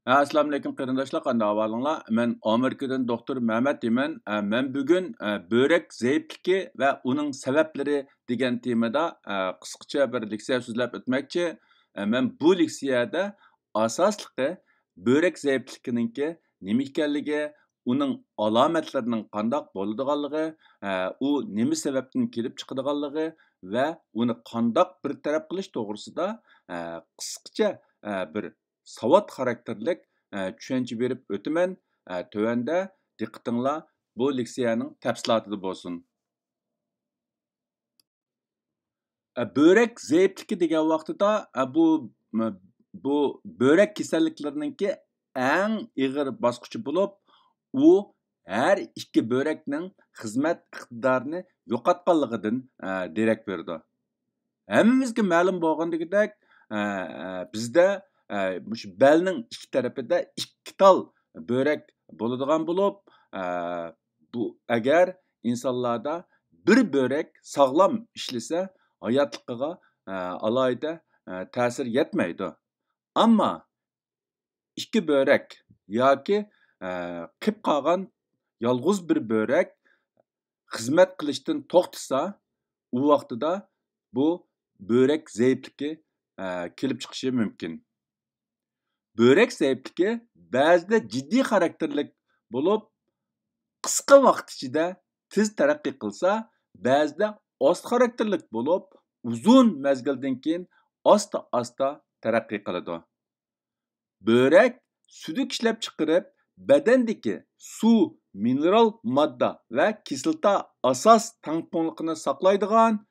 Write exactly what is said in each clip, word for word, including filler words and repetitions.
ھە، ئەسسالامۇئەلەيكۇم قېرىنداشلار، قانداق ئەھۋالىڭلار؟ مەن ئامېرىكىدىن دوختۇر مەمەت دېمەن. ئە، مەن بۈگۈن، ئە، بۆرەك زەئىپلىكى ۋە ئۇنىڭ سەۋەبلىرى دېگەن تېمىدا، ئە، قىسقىچە بىر لېكسىيە سۆزلەپ ئۆتمەكچى. ئە، مەن بۇ لېكسىيەدە ئاساسلىقى بۆرەك زەئىپلىكىنىڭكى نېمە ئىكەنلىكى، ئۇنىڭ ئالامەتلىرىنىڭ قانداق بولىدىغانلىقى، ئە، ئۇ نېمە سەۋەبتىن كېلىپ چىقىدىغانلىقى ۋە ئۇنى قانداق بىر تەرەپ قىلىش توغرىسىدا، ئە، قىسقىچە، ئە، بىر ساۋات خاراكتېرلىك، ئە، چۈشەنچە بېرىپ ئۆتىمەن. ئە، تۆۋەندە دىققىتىڭلار بۇ لېكسىيەنىڭ تەپسىلاتىدا بولسۇن. ئە، بۆرەك زەئىپلىكى دېگەن ۋاقتىدا، ئە، بۇ، بۇ بۆرەك كېسەللىكلىرىنىڭكى ئەڭ ئېغىر باسقۇچى بولۇپ، ئۇ ھەر ئىككى بۆرەكنىڭ خىزمەت ئىقتىدارىنى يوقاتقانلىقىدىن، ئە، دېرەك بېرىدۇ. ھەممىمىزگە مەلۇم بولغىنىدەك، ئە، ئە، بىزدە، ئە، مۇشۇ بەلنىڭ ئىككى تەرىپىدە ئىككى تال بۆرەك بولىدىغان بولۇپ، ئە، بۇ ئەگەر ئىنسانلاردا بىر بۆرەك ساغلام ئىشلىسە، ھاياتلىقىغا، ئە، ئالاھىدە، ئە، تەسىر يەتمەيدۇ. ئەمما ئىككى بۆرەك ياكى، ئە، قېپ قالغان يالغۇز بىر بۆرەك خىزمەت قىلىشتىن توختىسا، ئۇ ۋاقتىدا بۇ بۆرەك زەئىپلىكى، ئە، كېلىپ چىقىشى مۇمكىن. بۆرەك زەئىپلىكى بەزىدە جىددىي خاراكتېرلىك بولۇپ، قىسقا ۋاقىت ئىچىدە تېز تەرەققىي قىلسا، بەزىدە ئاستا خاراكتېرلىك بولۇپ، ئۇزۇن مەزگىلدىن كېيىن ئاستا-ئاستا تەرەققىي قىلىدۇ. بۆرەك سۈدۈك ئىشلەپچىقىرىپ، بەدەندىكى سۇ، مىنېرال ماددا ۋە كىسلاتا ئاساس تەڭپۇڭلۇقىنى ساقلايدىغان،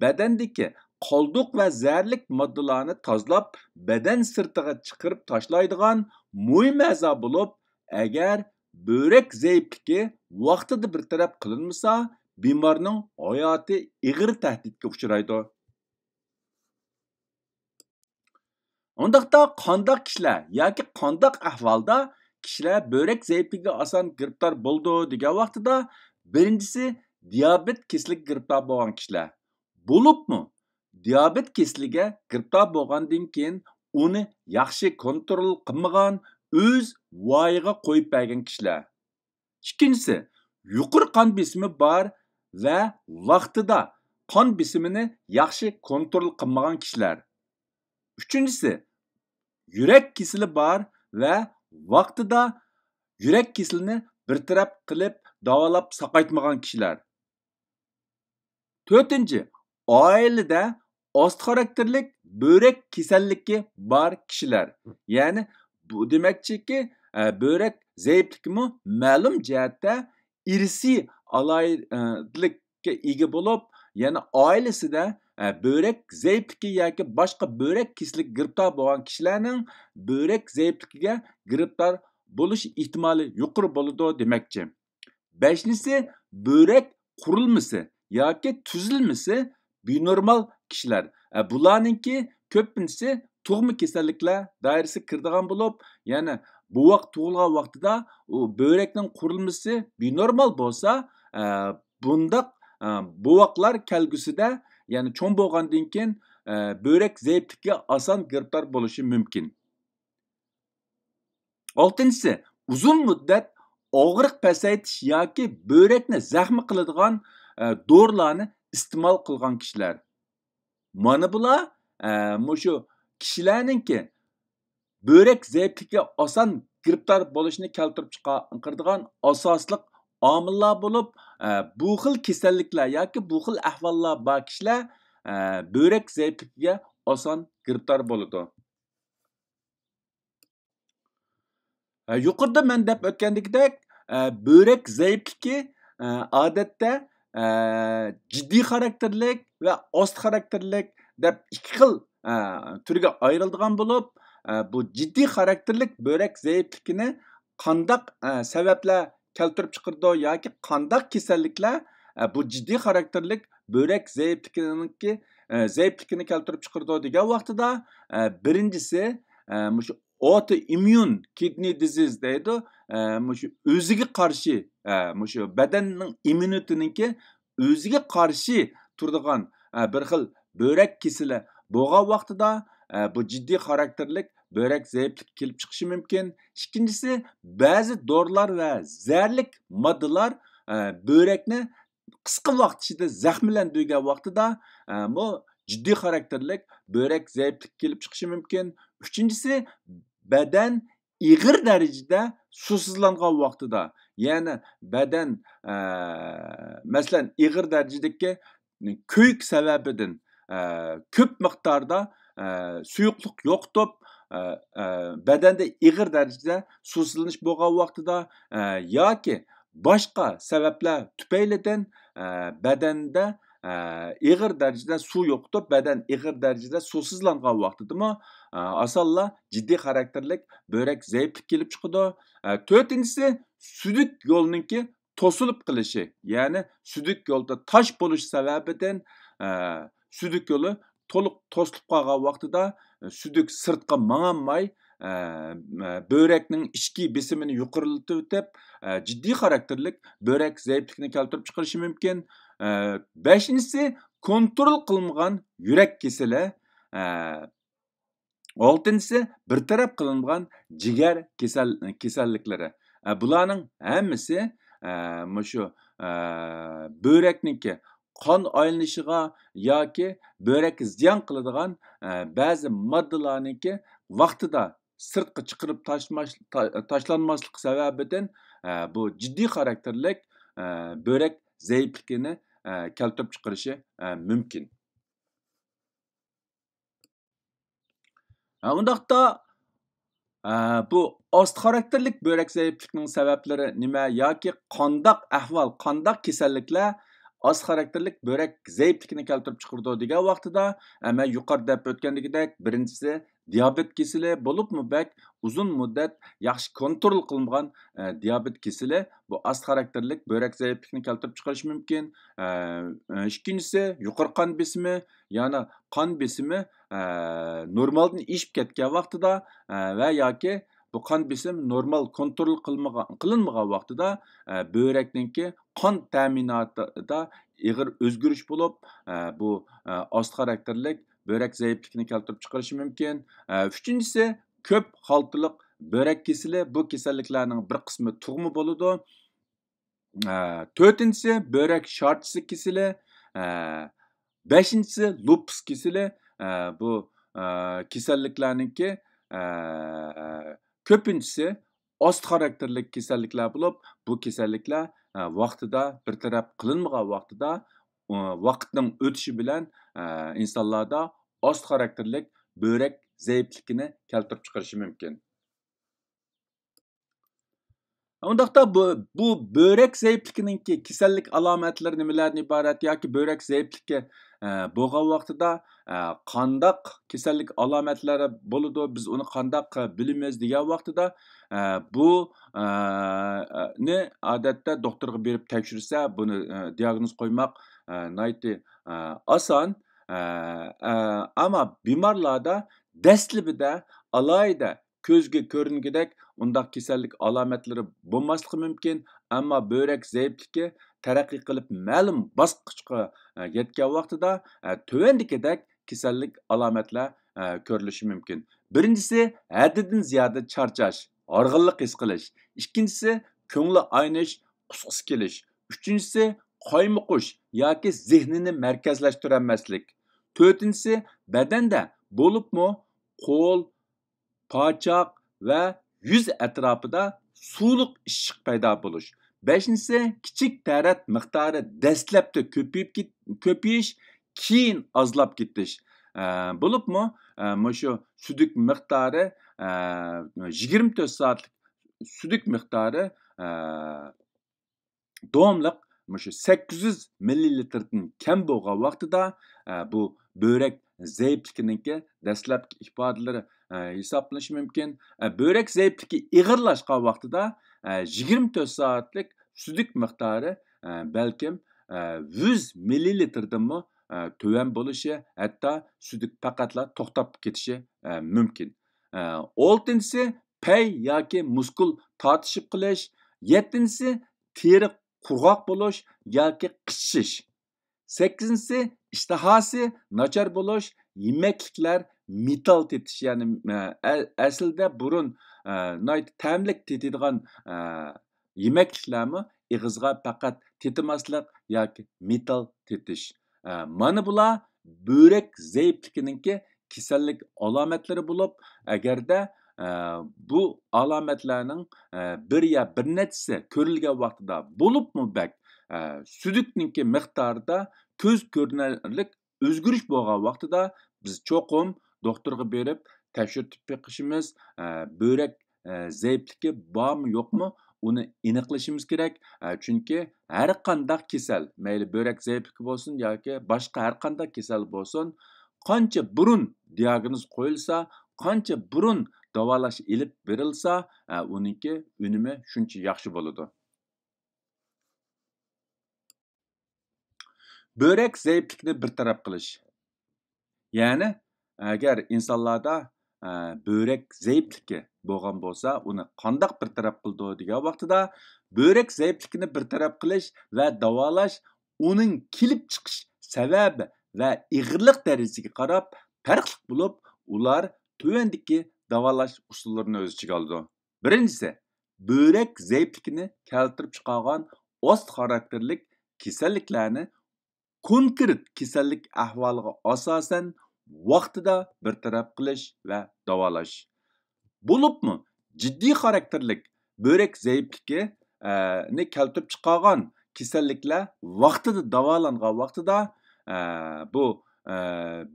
بەدەندىكى قالدۇق ۋە زەھەرلىك ماددىلارنى تازىلاپ، بەدەن سىرتىغا چىقىرىپ تاشلايدىغان مۇھىم ئەزا بولۇپ، ئەگەر بۆرەك زەئىپلىكى ۋاقتىدا بىر تەرەپ قىلىنمىسا، بىمارنىڭ ھاياتى ئېغىر تەھدىتكە ئۇچرايدۇ. ئۇنداقتا قانداق كىشىلەر ياكى قانداق ئەھۋالدا كىشىلەر بۆرەك زەئىپلىكىگە ئاسان گىرىپتار بولىدۇ دېگەن ۋاقتىدا، بىرىنچىسى دىيابېت كېسىلىگە گىرىپتار بولغان كىشىلەر. بولۇپمۇ دىيابېت كېسىلىگە گىرىپتار بولغاندىن كېيىن ئۇنى ياخشى كونترول قىلمىغان، ئۆز ۋايىغا قويۇپ بەرگەن كىشىلەر. ئىككىنچىسى، يۇقىرى قان بېسىمى بار ۋە ۋاقتىدا قان بېسىمىنى ياخشى كونترول قىلمىغان كىشىلەر. ئۈچىنچىسى، يۈرەك كېسىلى بار ۋە ۋاقتىدا يۈرەك كېسىلىنى بىر تەرەپ قىلىپ داۋالاپ ساقايتمىغان كىشىلەر. تۆتىنچى، ئائىلىدە ئاستا خاراكتېرلىك بۆرەك كېسەللىكى بار كىشىلەر. يەنى بۇ دېمەكچىكى، ئە، بۆرەك زەئىپلىكىمۇ مەلۇم جەھەتتە ئىرسىي ئالاھىدىلىككە ئىگە بولۇپ، يەنى ئائىلىسىدە، ئە، بۆرەك زەئىپلىكى ياكى باشقا بۆرەك كېسىلىگە گىرىپتار بولغان كىشىلەرنىڭ بۆرەك زەئىپلىكىگە گىرىپتار بولۇش ئېھتىمالى يۇقىرى بولىدۇ دېمەكچى. بەشىنچىسى، بۆرەك قۇرۇلمىسى ياكى تۈزۈلمىسى بىنورمال كىشىلەر. ئە، بۇلارنىڭكى كۆپىنچىسى تۇغما كېسەللىكلەر دائىرىسىگە كىرىدىغان بولۇپ، يەنى بوۋاق تۇغۇلغان ۋاقتىدا ئۇ بۆرەكنىڭ قۇرۇلمىسى بىنورمال بولسا، ئە، بۇنداق، ئە، بوۋاقلار كەلگۈسىدە، يەنى چوڭ بولغاندىن كېيىن، ئە، بۆرەك زەئىپلىكىگە ئاسان گىرىپتار بولۇشى مۇمكىن. ئالتىنچىسى، ئۇزۇن مۇددەت ئاغرىق پەسەيتىش ياكى بۆرەكنى زەخمە قىلىدىغان، ئە، دورىلارنى ئىستېمال قىلغان كىشىلەر. مانا بۇلار، ئە، مۇشۇ كىشىلەرنىڭكى بۆرەك زەئىپلىكىگە ئاسان گىرىپتار بولۇشىنى كەلتۈرۈپ چىقىرىدىغان ئاساسلىق ئامىللار بولۇپ، ئە، بۇ خىل كېسەللىكلەر ياكى بۇ خىل ئەھۋاللار بار كىشىلەر، ئە، بۆرەك زەئىپلىكىگە ئاسان گىرىپتار بولىدۇ. ھە، يۇقىرىدا مەن دەپ ئۆتكەندىكىدەك، ئە، بۆرەك زەئىپلىكى، ئە، ئادەتتە، ئە، جىددىي خاراكتېرلىك ۋە ئاستا خاراكتېرلىك دەپ ئىككى خىل، ئە، تۈرگە ئايرىلىدىغان بولۇپ، ئە، بۇ جىددىي خاراكتېرلىك بۆرەك زەئىپلىكىنى قانداق، ئە، سەۋەبلەر كەلتۈرۈپ چىقىرىدۇ ياكى قانداق كېسەللىكلەر، ئە، بۇ جىددىي خاراكتېرلىك بۆرەك زەئىپلىكىنىڭكى، ئە، زەئىپلىكىنى كەلتۈرۈپ چىقىرىدۇ دېگەن ۋاقتىدا، ئە، بىرىنچىسى، ئە، مۇشۇ ئوتوئىممۇن كىدنى دىزىز دەيدۇ. ئە، مۇشۇ ئۆزىگە قارشى، ئە، مۇشۇ بەدەننىڭ ئىممۇنىتېتىنىڭكى ئۆزىگە قارشى تۇرىدىغان، ئە، بىر خىل بۆرەك كېسىلى بولغان ۋاقتىدا، ئە، بۇ جىددىي خاراكتېرلىك بۆرەك زەئىپلىكى كېلىپ چىقىشى مۇمكىن. ئىككىنچىسى، بەزى دورىلار ۋە زەھەرلىك ماددىلار، ئە، بۆرەكنى قىسقا ۋاقىت ئىچىدە زەخىملەندۈرگەن ۋاقتىدا، ئە، بۇ جىددىي خاراكتېرلىك بۆرەك زەئىپلىكى كېلىپ چىقىشى مۇمكىن. ئۈچىنچىسى، بەدەن ئېغىر دەرىجىدە سۇسىزلانغان ۋاقتىدا، يەنى بەدەن، ئە، مەسىلەن، ئېغىر دەرىجىدىكى كۆيۈك سەۋەبىدىن، ئە، كۆپ مىقداردا، ئە، سۇيۇقلۇق يوقىتىپ، ئە، ئە، بەدەندە ئېغىر دەرىجىدە سۇسىزلىنىش بولغان ۋاقتىدا، ئە، ياكى باشقا سەۋەبلەر تۈپەيلىدىن، ئە، بەدەندە، ئە، ئېغىر دەرىجىدە سۇ يوقىتىپ، بەدەن ئېغىر دەرىجىدە سۇسىزلانغان ۋاقتىدىمۇ، ئە، ئاسانلا جىددىي خاراكتېرلىك بۆرەك زەئىپلىكى كېلىپ چىقىدۇ. ئە، تۆتىنچىسى، سۈدۈك يولنىڭكى توسۇلۇپ قېلىشى، يەنى سۈدۈك يولدا تاش بولۇش سەۋەبىدىن، ئە، سۈدۈك يولى تولۇق توسۇلۇپ قالغان ۋاقتىدا، ئە، سۈدۈك سىرتقا ماڭالماي، ئە، بۆرەكنىڭ ئىچكى بېسىمىنى يۇقىرىلىتىۋېتىپ، ئە، جىددىي خاراكتېرلىك بۆرەك زەئىپلىكىنى كەلتۈرۈپ چىقىرىشى مۇمكىن. ئە، بەشىنچىسى، كونترول قىلىنمىغان يۈرەك كېسىلى، ئە، ئالتىنچىسى، بىر تەرەپ قىلىنغان جىگەر كېسەل-، كېسەللىكلىرى. ئە، بۇلارنىڭ ھەممىسى، ئە، مۇشۇ، ئە، بۆرەكنىڭكى قان ئايلىنىشىغا ياكى بۆرەككە زىيان قىلىدىغان، ئە، بەزى ماددىلارنىڭكى ۋاقتىدا سىرتقا چىقىرىپ تاشماش-، تا-، تاشلانماسلىقى سەۋەبىدىن، ئە، بۇ جىددىي خاراكتېرلىك، ئە، بۆرەك زەئىپلىكىنى، ئە، كەلتۈرۈپ چىقىرىشى، ئە، مۇمكىن. ھە، ئۇنداقتا، ئە، بۇ ئاستا خاراكتېرلىك بۆرەك زەئىپلىكىنىڭ سەۋەبلىرى نېمە ياكى قانداق ئەھۋال، قانداق كېسەللىكلەر ئاستا خاراكتېرلىك بۆرەك زەئىپلىكىنى كەلتۈرۈپ چىقىرىدۇ دېگەن ۋاقتىدا، ئە، مەن يۇقىرىدا دەپ ئۆتكەندىكىدەك، بىرىنچىسى دىيابېت كېسىلى، بولۇپمۇ بەك ئۇزۇن مۇددەت ياخشى كونترول قىلمىغان، ئە، دىيابېت كېسىلى بۇ ئاستا خاراكتېرلىك بۆرەك زەئىپلىكىنى كەلتۈرۈپ چىقىرىشى مۇمكىن. ئە، ئىككىنچىسى، يۇقىرى قان بېسىمى، يەنى قان بېسىمى، ئە، نورمالدىن ئېشىپ كەتكەن ۋاقتىدا، ئە، ۋە ياكى بۇ قان بېسىم نورمال كونترول قىلمىغا-، قىلىنمىغان ۋاقتىدا، ئە، بۆرەكنىڭكى قان تەمىناتىدا ئېغىر ئۆزگىرىش بولۇپ، ئە، بۇ، ئە، ئاستا خاراكتېرلىك بۆرەك زەئىپلىكىنى كەلتۈرۈپ چىقىرىشى مۇمكىن. ئە، ئۈچىنچىسى، كۆپ خالتىلىق بۆرەك كېسىلى، بۇ كېسەللىكلەرنىڭ بىر قىسمى تۇغما بولىدۇ. ئە، تۆتىنچىسى، بۆرەك شارچىسى كېسىلى. ئە، بەشىنچىسى، لۇپۇس كېسىلى. ئە، بۇ، ئە، كېسەللىكلەرنىڭكى، ئە، كۆپىنچىسى ئاستا خاراكتېرلىك كېسەللىكلەر بولۇپ، بۇ كېسەللىكلەر، ئە، ۋاقتىدا بىر تەرەپ قىلىنمىغان ۋاقتىدا، ئۇ، ۋاقىتنىڭ ئۆتۈشى بىلەن، ئە، ئىنسانلاردا ئاستا خاراكتېرلىك بۆرەك زەئىپلىكىنى كەلتۈرۈپ چىقىرىشى مۇمكىن. ئۇنداقتا بۇ، بۇ بۆرەك زەئىپلىكىنىڭكى كېسەللىك ئالامەتلىرى نېمىلەردىن ئىبارەت ياكى بۆرەك زەئىپلىكى، ئە، بولغان ۋاقتىدا، ئە، قانداق كېسەللىك ئالامەتلىرى بولىدۇ، بىز ئۇنى قانداق، ئە، بىلىمىز دېگەن ۋاقتىدا، ئە، بۇ، ئە، نى ئادەتتە دوختۇرغا بېرىپ تەكشۈرسە، بۇنى، ئە، دىئاگنوز قويماق، ئە، ناھايىتى، ئە، ئاسان. ئە، ئە، ئەمما بىمارلاردا دەسلىپىدە ئالاھىدە كۆزگە كۆرۈنگۈدەك ئۇنداق كېسەللىك ئالامەتلىرى بولماسلىقى مۇمكىن، ئەمما بۆرەك زەئىپلىكى تەرەققىي قىلىپ مەلۇم باسقۇچقا، ئە، يەتكەن ۋاقتىدا، ئە، تۆۋەندىكىدەك كېسەللىك ئالامەتلەر، ئە، كۆرۈلۈشى مۇمكىن. بىرىنچىسى، ھەددىدىن زىيادە چارچاش، ھارغىنلىق ھېس قىلىش. ئىككىنچىسى، كۆڭلى ئاينىش، قۇسقۇسى كېلىش. ئۈچىنچىسى، قايمۇقۇش ياكى زېھنىنى مەركەزلەشتۈرەلمەسلىك. تۆتىنچىسى، بەدەندە، بولۇپمۇ قول، پاچاق ۋە يۈز ئەتراپىدا سۇلۇق ئىششىق پەيدا بولۇش. بەشىنچىسى، كىچىك تەرەت مىقدارى دەسلەپتە كۆپىيىپ كېت-، كۆپىيىش، كېيىن ئازلاپ كېتىش. ئە، بولۇپمۇ، ئە، مۇشۇ سۈدۈك مىقدارى، ئە، يىگىرمە تۆت سائەتلىك سۈدۈك مىقدارى، ئە، داۋاملىق مۇشۇ سەككىز يۈز مىللىلىتىردىن كەم بولغان ۋاقتىدا، ئە، بۇ بۆرەك زەئىپلىكىنىڭكى دەسلەپكى ئىپادىلىرى، ئە، ھېسابلىنىشى مۇمكىن. ئە، بۆرەك زەئىپلىكى ئېغىرلاشقان ۋاقتىدا، ئە، يىگىرمە تۆت سائەتلىك سۈدۈك مىقدارى، ئە، بەلكىم، ئە، يۈز مىللىلىتىردىنمۇ، ئە، تۆۋەن بولۇشى، ھەتتا سۈدۈك پەقەتلا توختاپ كېتىشى، ئە، مۇمكىن. ئە، ئالتىنچىسى، پەي ياكى مۇسكۇل تارتىشىپ قېلىش. يەتتىنچىسى، تېرە قۇرغاق بولۇش ياكى قىچىشىش. سەككىزىنچىسى، ئىشتىھاسى ناچار بولۇش، يېمەكلىكلەر مېتال تېتىش، يەنى، ئە، ئە-، ئەسلىدە بۇرۇن، ئە، ناھايىتى تەملىك تېتىيدىغان، ئە، يېمەكلىكلەرمۇ ئېغىزغا پەقەت تېتىماسلىق ياكى مېتال تېتىش. ئە، مانا بۇلار بۆرەك زەئىپلىكىنىڭكى كېسەللىك ئالامەتلىرى بولۇپ، ئەگەردە، ئە، بۇ ئالامەتلەرنىڭ، ئە، بىر يا بىر نەچچىسى كۆرۈلگەن ۋاقتىدا، بولۇپمۇ بەك، ئە، سۈدۈكنىڭكى مىقدارىدا كۆز كۆرۈنەرلىك ئۆزگىرىش بولغان ۋاقتىدا، بىز چوقۇم دوختۇرغا بېرىپ تەكشۈرتۈپ بېقىشىمىز، ئە، بۆرەك، ئە، زەئىپلىكى بارمۇ يوقمۇ، ئۇنى ئېنىقلىشىمىز كېرەك. ئە، چۈنكى ھەر قانداق كېسەل، مەيلى بۆرەك زەئىپلىكى بولسۇن ياكى باشقا ھەر قانداق كېسەل بولسۇن، قانچە بۇرۇن دىئاگنوز قويۇلسا، قانچە بۇرۇن داۋالاش ئېلىپ بېرىلسا، ئە، ئۇنىڭكى ئۈنۈمى شۇنچە ياخشى بولىدۇ. بۆرەك زەئىپلىكىنى بىر تەرەپ قىلىش. يەنى، ئەگەر ئىنسانلاردا، ئە، بۆرەك زەئىپلىكى بولغان بولسا، ئۇنى قانداق بىر تەرەپ قىلىدۇ دېگەن ۋاقتىدا، بۆرەك زەئىپلىكىنى بىر تەرەپ قىلىش ۋە داۋالاش ئۇنىڭ كېلىپ چىقىش سەۋەبى ۋە ئېغىرلىق دەرىجىسىگە قاراپ پەرقلىق بولۇپ، ئۇلار تۆۋەندىكى داۋالاش ئۇسۇللىرىنى ئۆز ئىچىگە ئالىدۇ. بىرىنچىسى، بۆرەك زەئىپلىكىنى كەلتۈرۈپ چىقارغان ئاست خاراكتېرلىك كېسەللىكلەرنى كونكرېت كېسەللىك ئەھۋالىغا ئاساسەن ۋاقتىدا بىر تەرەپ قىلىش ۋە داۋالاش. بولۇپمۇ جىددىي خاراكتېرلىك بۆرەك زەئىپلىكى، ئە، نى كەلتۈرۈپ چىقارغان كېسەللىكلەر ۋاقتىدا داۋالانغان ۋاقتىدا، ئە، بۇ، ئە،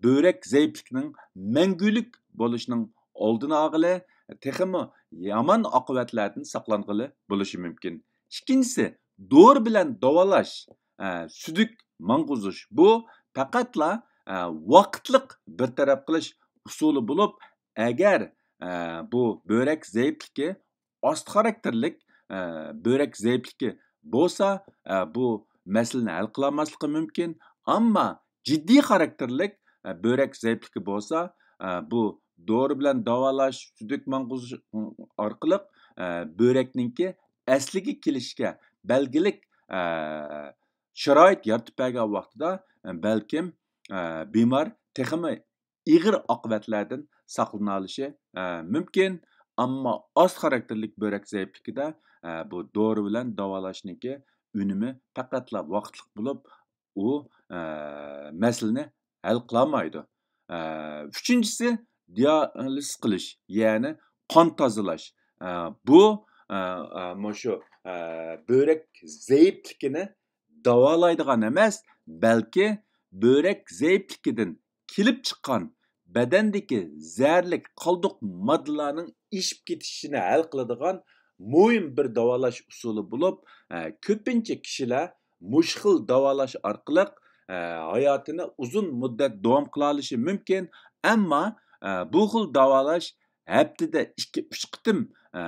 بۆرەك زەئىپلىكىنىڭ مەڭگۈلۈك بولۇشىنىڭ ئالدىنى ئالغىلى، تېخىمۇ يامان ئاقىۋەتلەردىن ساقلانغىلى بولۇشى مۇمكىن. ئىككىنچىسى، دورا بىلەن داۋالاش، ئە، سۈدۈك ماڭغۇزۇش. بۇ پەقەتلا، ئە، ۋاقىتلىق بىر تەرەپ قىلىش ئۇسۇلى بولۇپ، ئەگەر، ئە، بۇ بۆرەك زەئىپلىكى ئاست خاراكتېرلىك، ئە، بۆرەك زەئىپلىكى بولسا، ئە، بۇ مەسىلىنى ھەل قىلالماسلىقى مۇمكىن. ئەمما جىددىي خاراكتېرلىك، ئە، بۆرەك زەئىپلىكى بولسا، ئە، بۇ دورا بىلەن داۋالاش، سۈدۈك ماڭغۇزۇش ئارقىلىق، ئە، بۆرەكنىڭكى ئەسلىگە كېلىشىگە بەلگىلىك، ئە، شارائىت يارىتىپ بەرگەن ۋاقتىدا، ئە، بەلكىم، ئە، بىمار تېخىمۇ ئېغىر ئاقىۋەتلەردىن ساقلىنالىشى، ئە، مۇمكىن. ئەمما ئاست خاراكتېرلىك بۆرەك زەئىپلىكىدە، ئە، بۇ دورا بىلەن داۋالاشنىڭكى ئۈنۈمى پەقەتلا ۋاقىتلىق بولۇپ، ئۇ، ئە، مەسىلىنى ھەل قىلالمايدۇ. ئە، ئۈچىنچىسى، دىئالىز قىلىش، يەنى قان تازىلاش. ئە، بۇ، ئە، ئە، مۇشۇ، ئە، بۆرەك زەئىپلىكىنى داۋالايدىغان ئەمەس، بەلكى بۆرەك زەئىپلىكىدىن كېلىپ چىققان بەدەندىكى زەھەرلىك قالدۇق ماددىلارنىڭ ئېشىپ كېتىشىنى ھەل قىلىدىغان مۇھىم بىر داۋالاش ئۇسۇلى بولۇپ، ئە، كۆپىنچە كىشىلەر مۇشۇ خىل داۋالاش ئارقىلىق، ئە، ھاياتىنى ئۇزۇن مۇددەت داۋام قىلالىشى مۇمكىن. ئەمما، ئە، بۇ خىل داۋالاش ھەپتىدە ئىككى، ئۈچ قېتىم، ئە،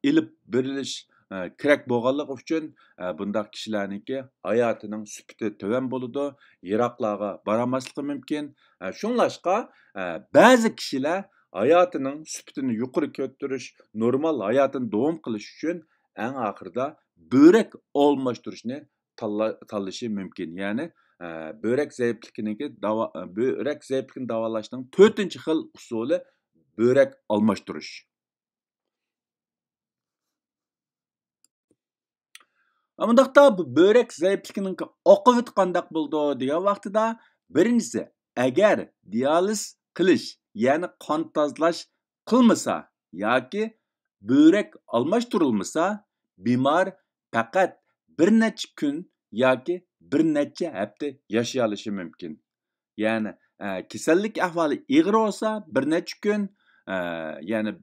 ئېلىپ بېرىلىش، ئە، كېرەك بولغانلىقى ئۈچۈن، ئە، بۇنداق كىشىلەرنىڭكى ھاياتىنىڭ سۈپىتى تۆۋەن بولىدۇ، يىراقلارغا بارالماسلىقى مۇمكىن. ئە، شۇڭلاشقا، ئە، بەزى كىشىلەر ھاياتىنىڭ سۈپىتىنى يۇقىرى كۆتۈرۈش، نورمال ھاياتىنى داۋام قىلىش ئۈچۈن ئەڭ ئاخىرىدا بۆرەك ئالماشتۇرۇشنى تاللا-، تاللىشى مۇمكىن. يەنى، ئە، بۆرەك زەئىپلىكىنىڭكى داۋا-، بۆرەك زەئىپلىكىنى داۋالاشنىڭ تۆتىنچى خىل ئۇسۇلى بۆرەك ئالماشتۇرۇش. ئۇنداقتا بۇ بۆرەك زەئىپلىكىنىڭ ئاقىۋىتى قانداق بولىدۇ دېگەن ۋاقتىدا، بىرىنچىسى، ئەگەر دىئالىز قىلىش، يەنى قان تازىلاش قىلمىسا ياكى بۆرەك ئالماشتۇرۇلمىسا، بىمار پەقەت بىر نەچچە كۈن ياكى بىر نەچچە ھەپتە ياشىيالىشى مۇمكىن. يەنى، ئە، كېسەللىك ئەھۋالى ئېغىر بولسا، بىر نەچچە كۈن، ئە، يەنى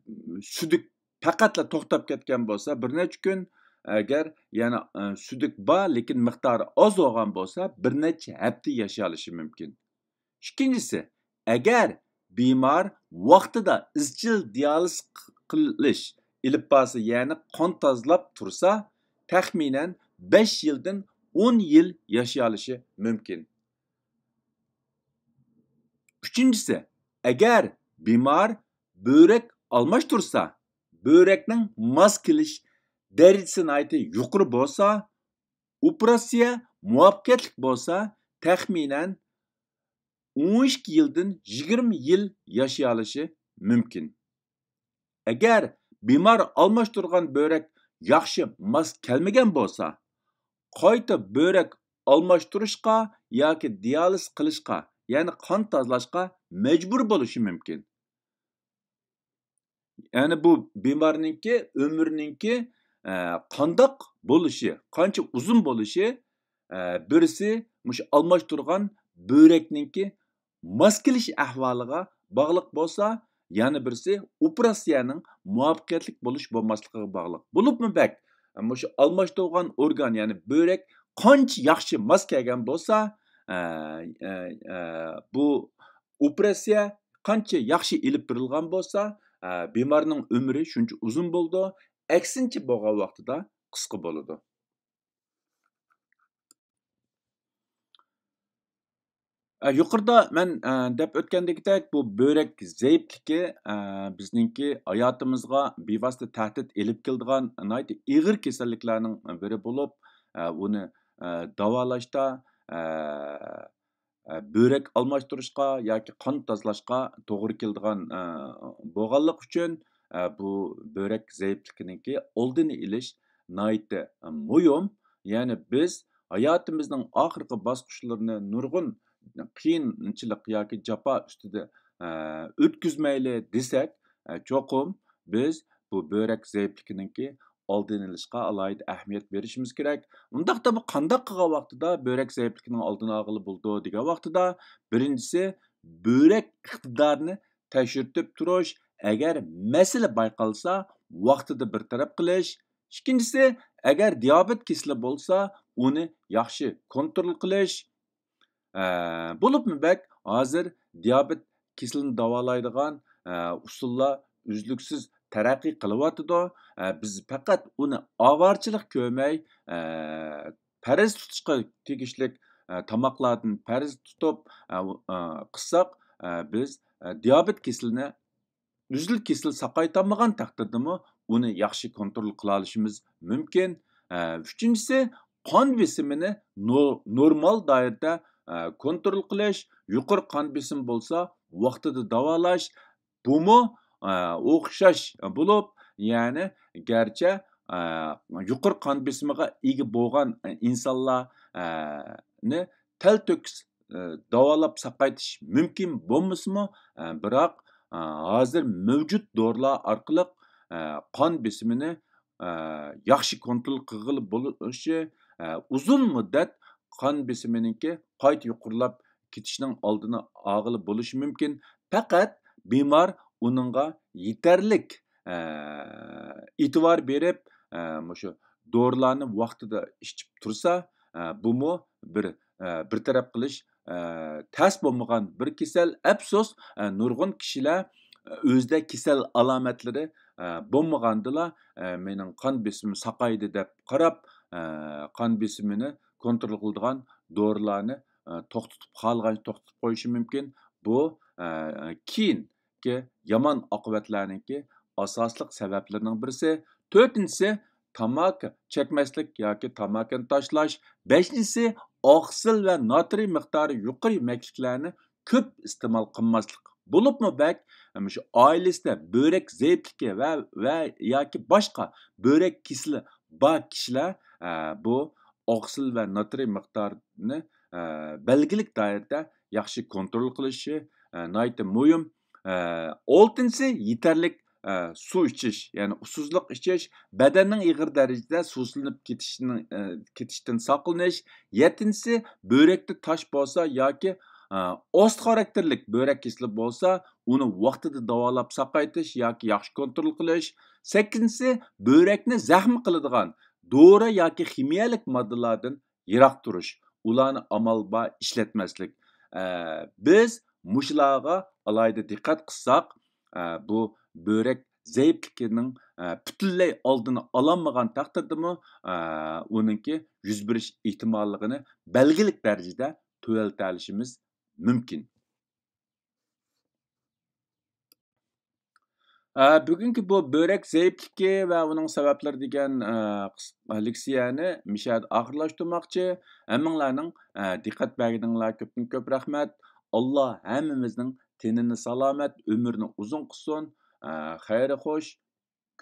سۈدۈك پەقەتلا توختاپ كەتكەن بولسا، بىر نەچچە كۈن، ئەگەر يەنە، ئە، سۈدۈك بار، لېكىن مىقدارى ئاز بولغان بولسا، بىر نەچچە ھەپتە ياشىيالىشى مۇمكىن. ئىككىنچىسى، ئەگەر بىمار ۋاقتىدا ئىزچىل دىئالىز قىلىش ئېلىپ بارسا، يەنى قان تازىلاپ تۇرسا، تەخمىنەن بەش يىلدىن ئون يىل ياشىيالىشى مۇمكىن. ئۈچىنچىسى، ئەگەر بىمار بۆرەك ئالماشتۇرسا، بۆرەكنىڭ ماس كېلىش دەرىجىسى ناھايىتى يۇقىرى بولسا، ئوپېراتسىيە مۇۋەپپەقىيەتلىك بولسا، تەخمىنەن ئون ئىككى يىلدىن يىگىرمە يىل ياشىيالىشى مۇمكىن. ئەگەر بىمار ئالماشتۇرغان بۆرەك ياخشى ماس كەلمىگەن بولسا، قايتا بۆرەك ئالماشتۇرۇشقا ياكى دىيالىز قىلىشقا، يەنى قان تازىلاشقا مەجبۇر بولۇشى مۇمكىن. يەنى بۇ بىمارنىڭكى ئۆمرىنىڭكى، ئە، قانداق بولۇشى، قانچە ئۇزۇن بولۇشى، ئە، بىرسى مۇشۇ ئالماشتۇرغان بۆرەكنىڭكى ماس كېلىش ئەھۋالىغا باغلىق بولسا، يەنە بىرسى ئوپېراتسىيەنىڭ مۇۋەپپەقىيەتلىك بولۇش بولماسلىقىغا باغلىق. بولۇپمۇ بەك، مۇشۇ ئالماشتۇرغان ئورگان، يەنى بۆرەك قانچە ياخشى ماس كەلگەن بولسا، ئە، ئە، ئە، بۇ ئوپېراتسىيە قانچە ياخشى ئېلىپ بېرىلغان بولسا، ئە، بىمارنىڭ ئۆمرى شۇنچە ئۇزۇن بولىدۇ، ئەكسىنچە بولغان ۋاقتىدا قىسقا بولىدۇ. ئە، يۇقىرىدا مەن، ئە، دەپ ئۆتكەندىكىدەك، بۇ بۆرەك زەئىپلىكى، ئە، بىزنىڭكى ھاياتىمىزغا بىۋاسىتە تەھدىت ئېلىپ كېلىدىغان ناھايىتى ئېغىر كېسەللىكلەرنىڭ بىرى بولۇپ، ئە، ئۇنى، ئە، داۋالاشتا، ئە، ئە، بۆرەك ئالماشتۇرۇشقا ياكى قان تازىلاشقا توغرا كېلىدىغان، ئە، بولغانلىقى ئۈچۈن، ئە، بۇ بۆرەك زەئىپلىكىنىڭكى ئالدىنى ئېلىش ناھايىتى مۇھىم. يەنى بىز ھاياتىمىزنىڭ ئاخىرقى باسقۇچلىرىنى نۇرغۇن قىيىنچىلىق ياكى جاپا ئۈستىدە، ئە، ئۆتكۈزمەيلى دېسەك، ئە، چوقۇم بىز بۇ بۆرەك زەئىپلىكىنىڭكى ئالدىنى ئېلىشقا ئالاھىدە ئەھمىيەت بېرىشىمىز كېرەك. ئۇنداقتا بۇ قانداق قىلغان ۋاقتىدا بۆرەك زەئىپلىكىنىڭ ئالدىنى ئالغىلى بولىدۇ دېگەن ۋاقتىدا، بىرىنچىسى، بۆرەك ئىقتىدارىنى تەكشۈرتۈپ تۇرۇش، ئەگەر مەسىلە بايقالسا، ۋاقتىدا بىر تەرەپ قىلىش. ئىككىنچىسى، ئەگەر دىيابېت كېسىلى بولسا، ئۇنى ياخشى كونترول قىلىش. ئە، بولۇپمۇ بەك ھازىر دىيابېت كېسىلىنى داۋالايدىغان، ئە، ئۇسۇللار ئۈزلۈكسىز تەرەققىي قىلىۋاتىدۇ. ئە، بىز پەقەت ئۇنى ئاۋارىچىلىق كۆرمەي، ئە، پەرھىز تۇتۇشقا تېگىشلىك، ئە، تاماقلاردىن پەرھىز تۇتۇپ، ئە، ئۇ، ئە، قىلساق، ئە، بىز، ئە، دىيابېت كېسىلىنى ئۈزۈل-كېسىل ساقايتالمىغان تەقدىردىمۇ ئۇنى ياخشى كونترول قىلالىشىمىز مۇمكىن. ئە، ئۈچىنچىسى، قان بېسىمىنى نو-، نورمال دائىرىدە، ئە، كونترول قىلىش، يۇقىرى قان بېسىمى بولسا ۋاقتىدا داۋالاش، بۇمۇ، ئە، ئوخشاش بولۇپ، يەنى گەرچە، ئە، يۇقىرى قان بېسىمىغا ئىگە بولغان، ئە، ئىنسانلار، ئە، نى تەلتۆكۈس، ئە، داۋالاپ ساقايتىش مۇمكىن بولمىسىمۇ، ئە، بىراق، ئە، ھازىر مەۋجۇت دورىلار ئارقىلىق، ئە، قان بېسىمىنى، ئە، ياخشى كونترول قىلغىلى بولۇشى، ئە، ئۇزۇن مۇددەت قان بېسىمىنىڭكى قايتا يۇقىرىلاپ كېتىشنىڭ ئالدىنى ئالغىلى بولۇشى مۇمكىن. پەقەت بىمار ئۇنىڭغا يېتەرلىك، ئە، ئېتىبار بېرىپ، ئە، مۇشۇ دورىلارنى ۋاقتىدا ئىچىپ تۇرسا، ئە، بۇمۇ بىر، ئە، بىر تەرەپ قىلىش، ئە، تەس بولمىغان بىر كېسەل. ئەپسۇس، ئە، نۇرغۇن كىشىلەر، ئە، ئۆزىدە كېسەل ئالامەتلىرى، ئە، بولمىغاندىلا، ئە، مېنىڭ قان بېسىمىم ساقايدى دەپ قاراپ، ئە، قان بېسىمىنى كونترول قىلىدىغان دورىلارنى، ئە، توختىتىپ، خالىغانچە توختىتىپ قويۇشى مۇمكىن. بۇ، ئە، كېيىنكى يامان ئاقىۋەتلەرنىڭكى ئاساسلىق سەۋەبلىرىنىڭ بىرسى. تۆتىنچىسى، تاماكا چەكمەسلىك ياكى تاماكىنى تاشلاش. بەشىنچىسى، ئاقسىل ۋە ناترىي مىقدارى يۇقىرى يېمەكلىكلەرنى كۆپ ئىستېمال قىلماسلىق. بولۇپمۇ بەك، مۇشۇ ئائىلىسىدە بۆرەك زەئىپلىكى ۋە، ۋە ياكى باشقا بۆرەك كېسىلى بار كىشىلەر، ئە، بۇ ئاقسىل ۋە ناترىي مىقدارىنى، ئە، بەلگىلىك دائىرىدە ياخشى كونترول قىلىشى، ئە، ناھايىتى مۇھىم. ئە، ئالتىنچىسى، يېتەرلىك، ئە، سۇ ئىچىش، يەنى ئۇسسۇزلۇق ئىچىش، بەدەننىڭ ئېغىر دەرىجىدە سۇسىزلىنىپ كېتىشىنىڭ، ئە، كېتىشتىن ساقلىنىش. يەتتىنچىسى، بۆرەكتە تاش بولسا ياكى، ئە، ئوست خاراكتېرلىك بۆرەك كېسىلى بولسا، ئۇنى ۋاقتىدا داۋالاپ ساقايتىش ياكى ياخشى كونترول قىلىش. سەككىزىنچىسى، بۆرەكنى زەخىم قىلىدىغان دورا ياكى خىمىيەلىك ماددىلاردىن يىراق تۇرۇش، ئۇلارنى ئامال بار ئىشلەتمەسلىك. ئە، بىز مۇشۇلارغا ئالاھىدە دىققەت قىلساق، ئە، بۇ بۆرەك زەئىپلىكىنىڭ، ئە، پۈتۈنلەي ئالدىنى ئالالمىغان تەقدىردىمۇ، ئە، ئۇنىڭكى يۈز بېرىش ئېھتىماللىقىنى بەلگىلىك دەرىجىدە تۆۋەنلىتەلىشىمىز مۇمكىن. ئە، بۈگۈنكى بۇ بۆرەك زەئىپلىكى ۋە ئۇنىڭ سەۋەبلىرى دېگەن، ئە، قىس-، لېكسىيەنى مۇشۇ يەردە ئاخىرلاشتۇرماقچى. ھەممىڭلارنىڭ، ئە، دىققەت بەرگىنىڭلار كۆپتىن كۆپ رەھمەت. ئاللا ھەممىمىزنىڭ تېنىنى سالامەت، ئۆمرىنى ئۇزۇن قىلسۇن. ئە، خەير خوش،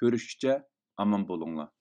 كۆرۈشكىچە ئامان بولۇڭلار.